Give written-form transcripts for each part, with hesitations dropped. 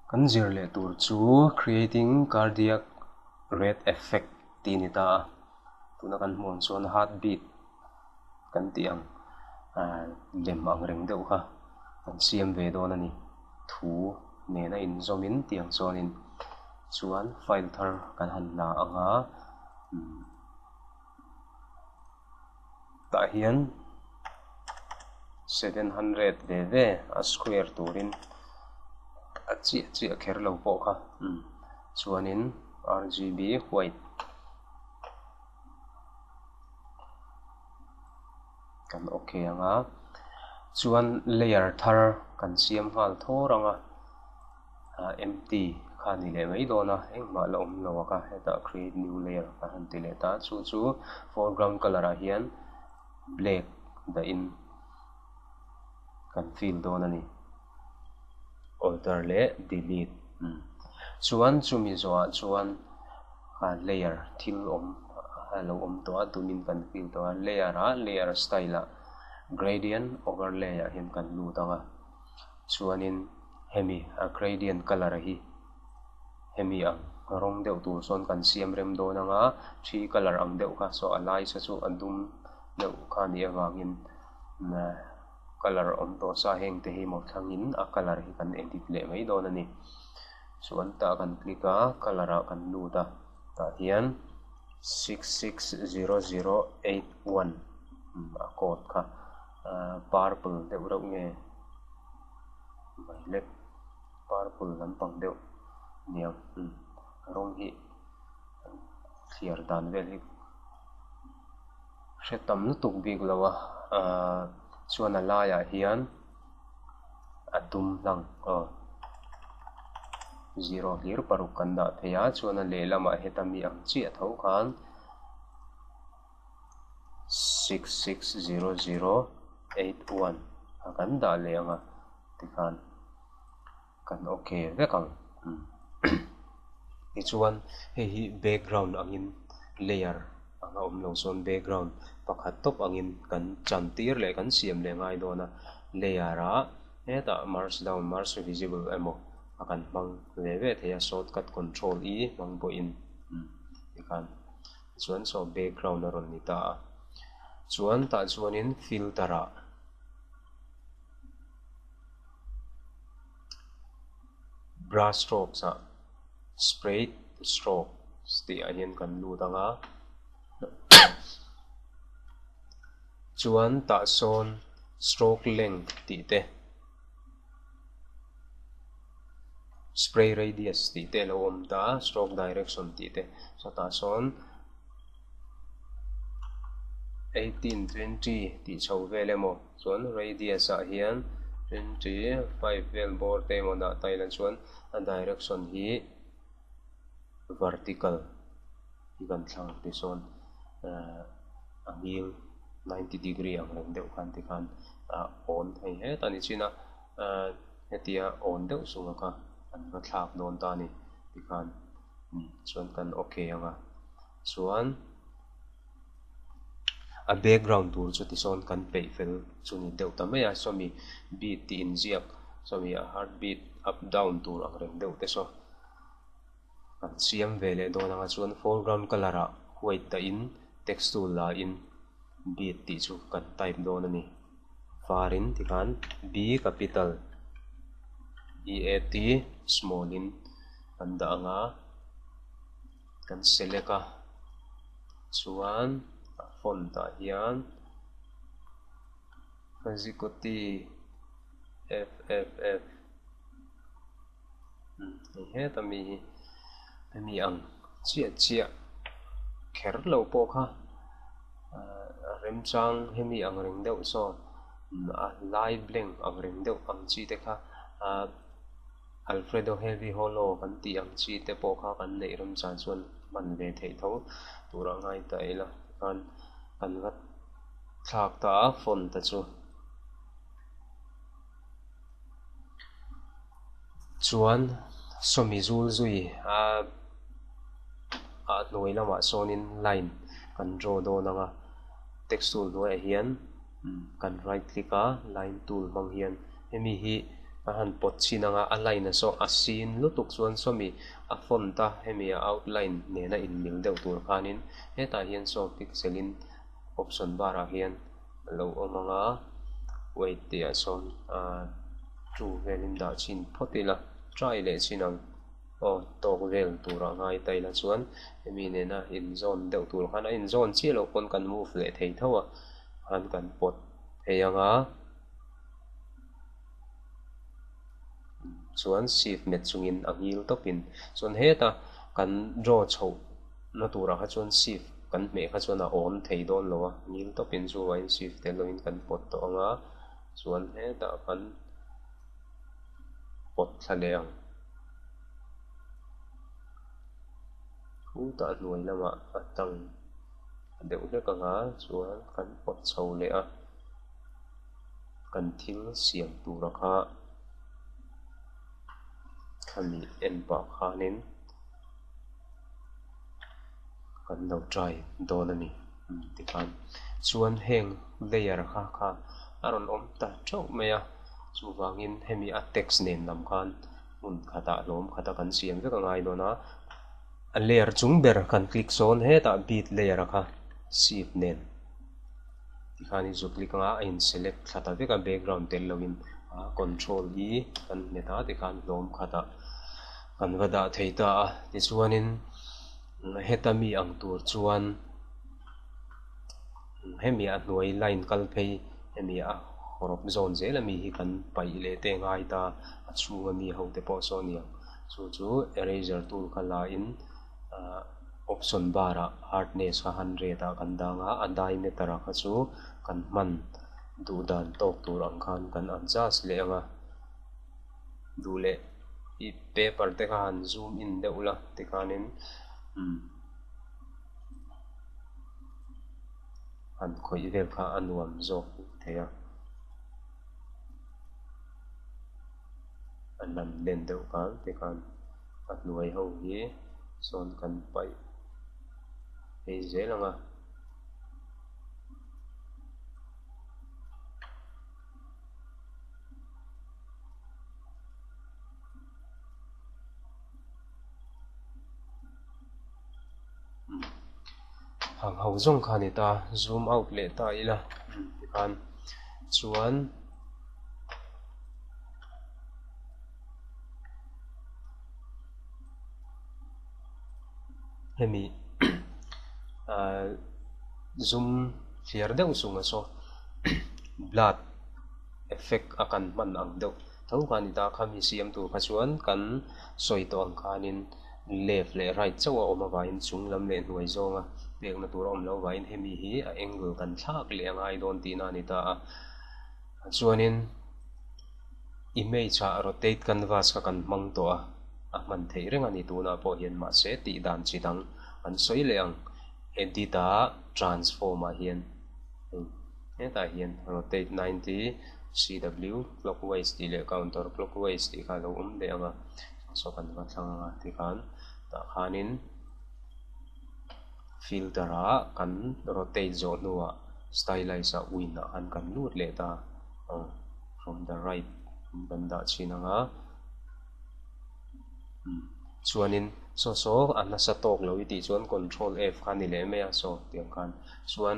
Kan zir leh tur chu Creating Cardiac Rate Effect tih a ni ta a, tuna kan hmuh ang chuan heartbeat kan tih ang lem ang reng deuh kha kan siam ve dawn a ni. Thu nena inzawmin tih ang chuanin chuan file thar kan han la ang a. Tah hian 700 ve ve a square turin a chiah chiah kher lo pawh kha chuanin RGB white kan ok ang a chuan layer thar kan siam nghal thawr ang a. Empty kha a ni leh mai dawn a, engmah la awm lo a kha hetah create new layer ka han ti leh ta chu chu foreground colour ah hian black dahin kan fill dawn a ni alter leh delete chuan chumi zawhah chuan layer thil awm a lo awm tawh a dumin kan fill tawh a layer ah layer style ah gradient overlay ah hian kan lut ang a. Chuanin hemi a gradient colour hi hemi ang rawng deuh tur sawn kan siam rem dawn ang a, thi colour ang deuh kha saw a lai sa chu a dum deuh kha a nih avangin colour awm tawh sa heng te hi maw thlangin a colour hi kan edit leh mai dawn a ni. Chuan tah kan click a, colour ah kan lut a, tah hian 660081 a code kha purple deuh reuh nge violet purple lampang deuh aniang umm rawng hi thliar dan vel hi hre tam lutuk bik lo a ahh chuan a laiah hian a dum hlang aw zero hlir paruk kan dah thei a chuan a lehlamah heta mi ang chiah tho khan. 660081 a kan dah leh ang a tikhan kan ok vek ang tichuan hei hi background angin layer ang a awm lo chuan background pakhat tawp angin kan chan tir leh kan siam leh ngai dawn a layer ah hetah merge down merge visible emaw a kan hmang ve ve thei a shortcut control e hmang pawhin tikhan. Chuan saw background a rawn ni ta a, chuan tah chuanin filter ah brush strokes ah spread strokes tih ah hian kan lut ang a, chuan tah sawn stroke length tih te. Spray radius tih te a lo awm ta a, stroke direction tih te sawtah sawn 1820 tih chho vel emaw chuan radius ah hian 25 vel bawr te emaw dah ta ila chuan a direction hi vertical hi kan thlang ti sawn ahh a nghing 90 degree ang reng deuh khan tikhan ah awn thei het a ni chin a ahh hetia awn deuh chunga kha an va thlak dawn ta a ni tikhan chuan kan ok ang a chuan a background tur chu tisawn kan peih fel chu ni deuh ta mai a sawmi beat tih inziak sawmi a heartbeat up down tur ang reng deuh te saw. Kan siam ve leh dawn anga chuan foreground colour ah white dahin text tool la in beat tih chu kan type dawn a ni. Varin tikhan B capital E A T small in kan dah anga kan select a chuan a font ah hian Fazikoti F F F. Hei heta mi hi hemi ang chiah chiah kher lo pawh kha a remchang hemi ang reng deuh sawn a lai blank ang reng deuh ang chi te kha Alfredo heavy hollow kan tih ang chi te pawh kha kan neih remchang chuan hman ve theih tho tur a ngai ta ila tikhan kan va thlak ta a font te chu. Chuan sawmi zul zui a a hnuai lamah sawnin line kan draw dawn ang a text tool hnuaiah hian kan right click a line tool hmang hian hemi hi Kan han pawt chhin anga a line a saw a sin lutuk chuan sawmi a font a hemi a outline nena inmil deuh tur khanin hetah hian saw pixel in option bar ah hian a lo awm anga weight tih ah sawn ah two velin dah chhin phawt ila try leh chhin ang aw tawk vel turah ngai ta ila chuan hemi nena inzawn deuh tur khan a inzawn chiah loh pawn kan move leh thei tho a khan kan pawt thei anga. Chuan shift hmet chungin a ngil tawpin chuan heta kan draw chhoh na turah kha chuan shift kan hmeh kha chuan a awn thei dawn lo a, ngil tawpin chuvangin shift tel lovin kan pawt tawh ang a, chuan hetah kan pawt thla leh ang. Khutah hnuai lamah a tang deuh hlek ang a, chuan kan pawt chho leh a. Kan thil siam tura kha khami en pah khanin kan lo try dawn a ni tikhan chuan heng layer kha kha a rawn awm ta theuh mai a chuvangin hemi a text nen lam khan hmun khatah hlawm khata kan siam vek a ngai dawn a a layer chung ber kan click sawn hetah beat layer kha shift nen. Tikhan i zuk lik anga a in select thla ta vek a background tel loin a control hi kan hmet a tikhan hlawm khatah kan va dah thei ta a tichuanin heta mi ang tur chuan hemi a hnuai line kal phei hemi a hawrawp zawn zel ami hi kan paih leh te ngai ta a chhunga mi ho te pawh saw a ni ang chu chu eraser tool kha la in ahh. Option bar ah hardness kha 100 ah kan dang a, a diameter ah kha chu kan hman duh dan tawk tur ang khan kan adjust leh ang a, duh leh i paper te kha han zoom in deuh la tikhanin umm han khawih vel kha a nuam zawk thei a, a nam len deuh khan tikhan. A hnuai ho hi sawn kan paih phei zel ang a. Hang ho zawng kha a ni ta, zoom out leh ta ila tikhan chuan. Hemi ah zum thliar deuh chunga saw blood effect a kan hman ang deuh tho kha a ni ta khami siam tur kha chuan kan sawi tawh ang khanin left leh right chauh a awm avangin chung lam leh hnuai zawnga pekna tur a awm loh avangin hemi hi a angle kan thlak leh a ngai dawn tihna a ni ta a chuanin. Image ah rotate canvas kha kan hmang tawh a, a hman theih reng a ni tunah pawh hian mahse tih dan chi dang an sawi leh ang. Edit ah transform ah hian hei hetah hian rotate 90 CW clockwise tih leh counter clockwise tih kha a lo awm leh ang a, saw kan va thlang ang a tikhan tah khanin filter ah kan rotate zawh hnuah stylize ah win ah khan kan lut leh ta a. From the right in kan dah chhin ang a umm chuanin saw saw a nasa tawk lo i tih chuan control F kha a ni leh mai a saw tiang khan chuan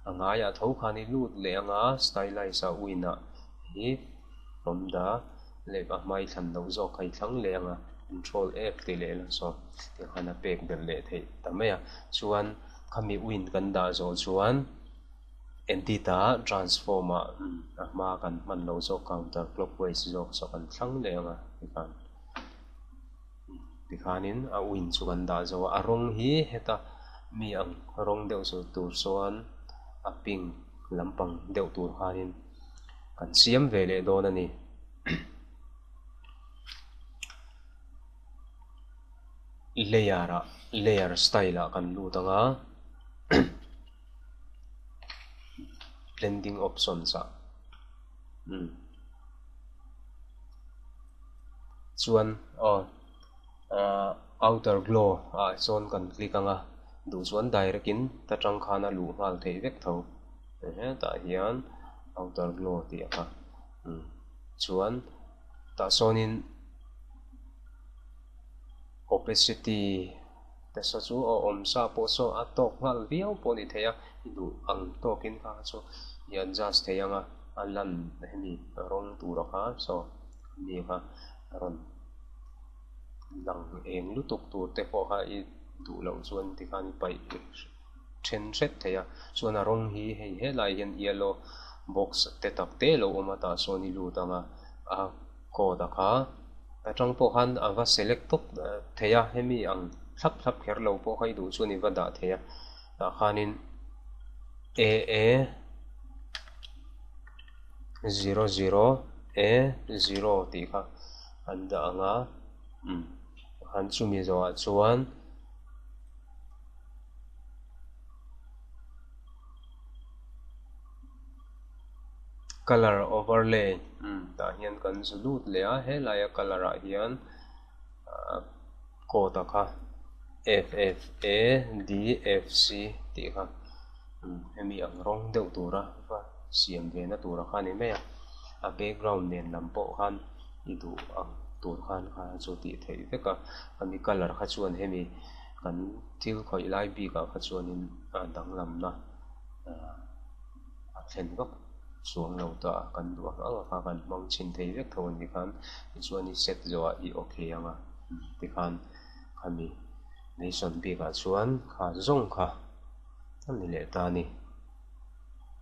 a ngaiah tho khan i lut leh ang a stylize ah win ah hi from the left a hmai thlan loh zawk kha i thlang leh ang a control F tih leh la saw tiang khan a pek belh leh theih ta mai a chuan khami win kan dah zawh chuan. Edit a transform ah a hma kan hman lo zawk counter clockwise zawk saw kan thlang leh ang a tikhan tikhanin a win chu kan dah zo a a rawng hi heta mi ang rawng deuh chu tur chuan a pink lampang deuh tur khanin kan siam ve leh dawn a ni. Layer ah layer style ah kan lut ang a. Blending options ah umm chuan aw ah outer glow ah sawn kan click ang a duh chuan direct in ta tang khan a luh nghal theih vek tho hetah hian outer glow tih a kha umm chuan. Tah sawnin opacity te saw chu a awm sa pawh saw a tawk nghal viau pawh a ni thei a, i duh ang tawkin kha chu i adjust thei ang a, a lan hemi rawng tura kha saw mi kha a rawn lang eng lutuk tur te pawh kha i duh loh chuan tikhan i paih then hret thei a, chuan a rawng hi hei helai hian yellow box te tak te lo awm a tah sawn i lut ang a, a code a kha atang pawh khan a va select tawp thei a, hemi ang thlap thlap kher lo pawh kha i duh chuan i va dah thei a, tah khanin A A zero zero A zero tih kha an dah ang a, umm han chumi zawhah chuan. Colour overlay tah hian kan zu lut leh a helaia colour ah hian code a kha F F A D F C tih kha hemi ang rawng deuh tura va siam ve na tura kha a ni mai a a background nen lam pawh khan i duh ang tur khan kha chu tih theih vek a ami colour kha chuan hemi kan thil khawih lai bikah kha chuanin a danglamna a thlen vak chuang lo ta a kan duh ang ang a kha kan hmang chhin thei vek tho a nih khan tichuan i set zawhah i okay ang a tikhan khami nation bikah chuan kha zawng kha a ni leh ta a ni.